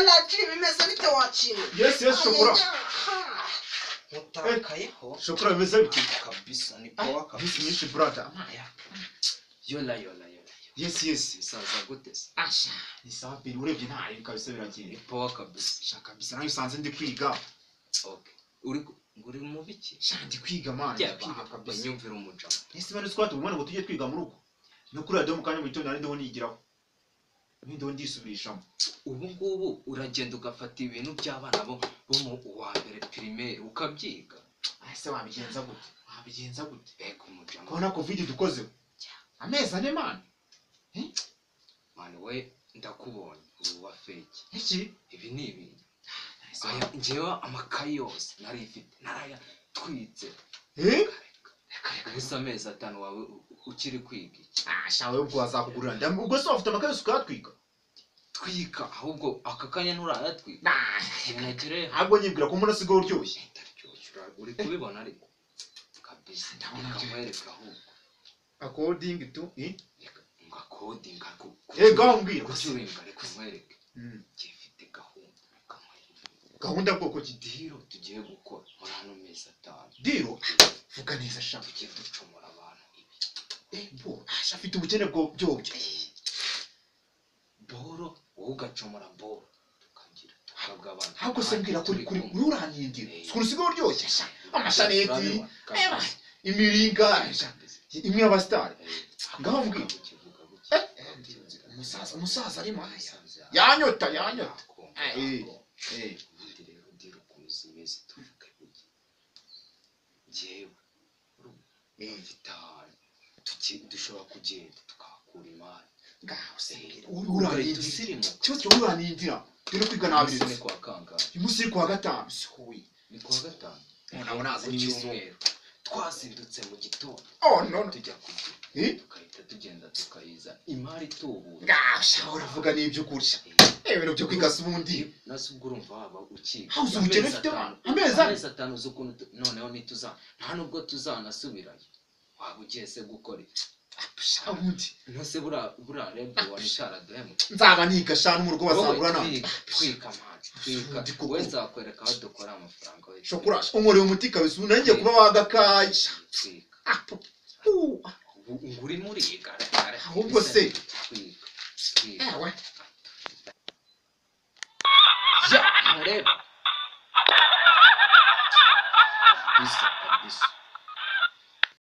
Yola G bimeze bite wakina? Yes yes shokora. Mutakayeho. Shokora bimeze bite? Kabisa ni poa kabisa. Yes brother. Yola yola yola. Yes yes. Musaza gute se? Asha. Ni sawa pe urebye ntari kabisa biragiye. Ni poa kabisa. Sha kabisa nayo usanze ndi kwiga. Okay. Uri nguri mu biki? Sha ndi kwiga man. Ndi kwiga kabisa. Nyumvira umujama. Ese bane twatu ubona ngo tujye twiga mu rugo. No kuri radio mu kanya mu gitondo nari ndiho nigiraho. Ndiho ndisubirishamo. Ubu ngubu uragenda ugafata ibintu by'abana bo mu wa mbere primaire ukabyiga. Ese wabigenza gute? Wabigenza gute? Ego umujama. Kona covid dukoze. Amezi ane man. Man we ndakubonye uri wa fake. Iki? Ibi ni ibintu. Aya njewe amakayi yose nari mfite naraya twitse. Eh? Gusa amezi atanu wawe ukiri kwiga iki? Ah shawe ubwo wazakugurira. Ubwo se ufite amakayi ukayatwika? Twika ahubwo aka kanya nturayatwika. Nagire ahubwo nyibwira ko mbona sigo uryoshye. Ndaryoshye uri kubibona ariko. Kabisa ndamwereka ahubwo. According to eh? According ako. Eh gambwira kucyuringa reka nkwereke. Gifite gahunda. Gahunda bwoko ki diro tugiye gukora muri hano mezi atanu. Diro vuga neza sha tugiye ducomora abantu ibi. Eh bo asha afite ubukene bwo byobye. Boro wowe ugacomora boro tukagira tukagabana. Ahubwo se mbwira kuri kuri uranindira. Sikuru sigo uryoshye sha. Amashaneti imiringa imwe y'abastar. Ngaho mbwira. Umusaza umusaza arimo yanyota yanyota. Eh eh ubundi rero diro ukuntu zimeze tuvuge buke. Jewe mfite ahantu dushobora kugenda tukahakura imari. Ngaho se uranindira. Cyo uranindira. Turi kwiga nabi. Ni kwa kangahe? Uyu munsi kwa gatanu. Sihuye. Ni kwa gatanu. Nabona azi n'icyumweru. Twazindutse mu gitondo. Oh no no. Tujya kugira. Tukahita tugenda tukayiza imari tubura. Ngaho sha uravuga n'ibyo kurya. Ibintu byo kwiga se ubundi. Nase ubwo urumva waba ukiga. Aho ubukene ufite amezi amezi atanu z'ukuntu noneho nituza nta nubwo tuzanasubirayo. Waba ugiye se gukora iki? Ubundi nose bura rebe wanitara duhemuka. Nzaba niga sha n'umurugo bazangura na. Twika man twika. We nzakwereka aho dukora amafaranga we. Shokora unkoreye umuti kabisa unangiye kuba wagakaye. Twika. Nguri muri igare. Ahubwo se twika. Twika. Ewe. Ya, reba. Kabisa kabisa.